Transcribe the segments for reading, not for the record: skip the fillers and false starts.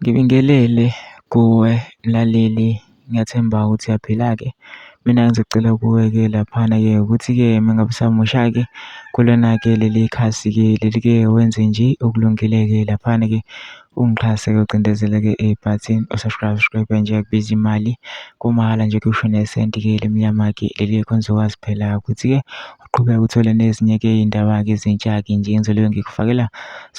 Ngibingelele kuwe mlaleli, ngiyathemba ukuthi uyaphila-ke. Mina ngizocela kuwe-ke laphana-ke ukuthi-ke uma ngabe usamusha-ke kulona-ke leli khasi-ke leli-ke wenze nje okulungile-ke laphana-ke ungixhase-ke ucindezele-ke ibhathini u-subscribe, subscribe nje akubizi imali kumahhala nje kusho nesenti-ke elimnyama-ke leli khona uzokwazi phela ukuthi-ke uqhubeke uthole nezinye-ke iy'ndaba-ke ezintsha-ke nje engizobe ngikufakela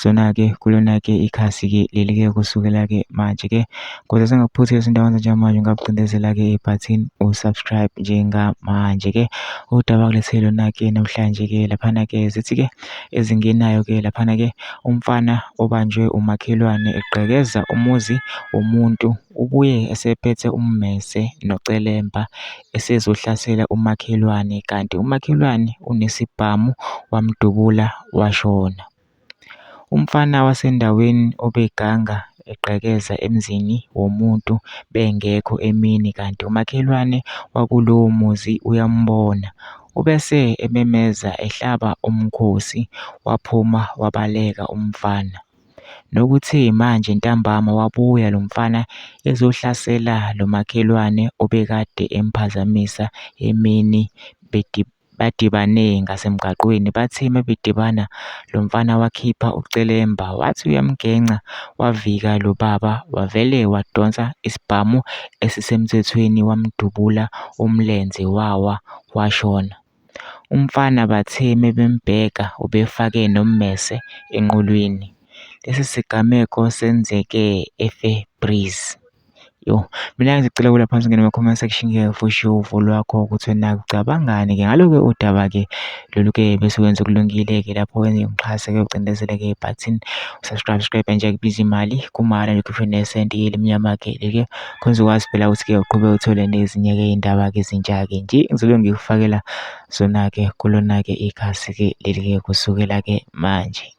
zona-ke kulona-ke ikhasi-ke leli-ke kusukela-ke manje-ke. Ukuze singakuphuthi ezindaweni njengamanje ungakucindezela-ke ibhathini u-subscribe njengamanje-ke. Udaba kulethe lona-ke namhlanje-ke laphana-ke zithi-ke ezingenayo-ke laphana-ke umfana obanjwe umakhelwane egqekeza umuzi womuntu ubuye esephethe ummese nocelemba esezohlasela umakhelwane kanti umakhelwane unesibhamu wamdubula washona. Umfana wasendaweni obeganga egqekeza emzini womuntu bengekho emini kanti umakhelwane wakulowo muzi uyambona. Ubese ememeza ehlaba umkhosi waphuma wabaleka umfana. Nokuthe manje ntambama wabuya lo mfana ezohlasela lo makhelwane obekade emphazamisa emini badibane ngasemgwaqweni. Bathe mabedibana lo mfana wakhipha ucelemba wathi uyamgenca wavika lo baba wavele wadonsa isibhamu esisemthethweni wamdubula umlenze wawa washona. Umfana bathe mebembheka ubefake nommese enqulwini. Lesi sigameko senzeke eFairbreeze. Yo, mina ngizocela kula phansi ngene kuma-comment section-ke ushiye uvo lwakho ukuthi wena ucabangani-ke ngalo-ke udaba-ke lolu-ke bese wenza okulungile-ke lapho wenze ngixhase-ke ucindezele-ke ibhathini u-subscribe subscribe nje akubizi imali kumahhala nje ukhiphe nesenti elimnyama-ke leli khona uzokwazi phela ukuthi-ke uqhubeke uthole nezinye-ke iy'ndaba-ke ezintsha-ke nje ngizobe ngikufakela zona-ke kulona-ke ikhasi-ke leli-ke kusukela-ke manje.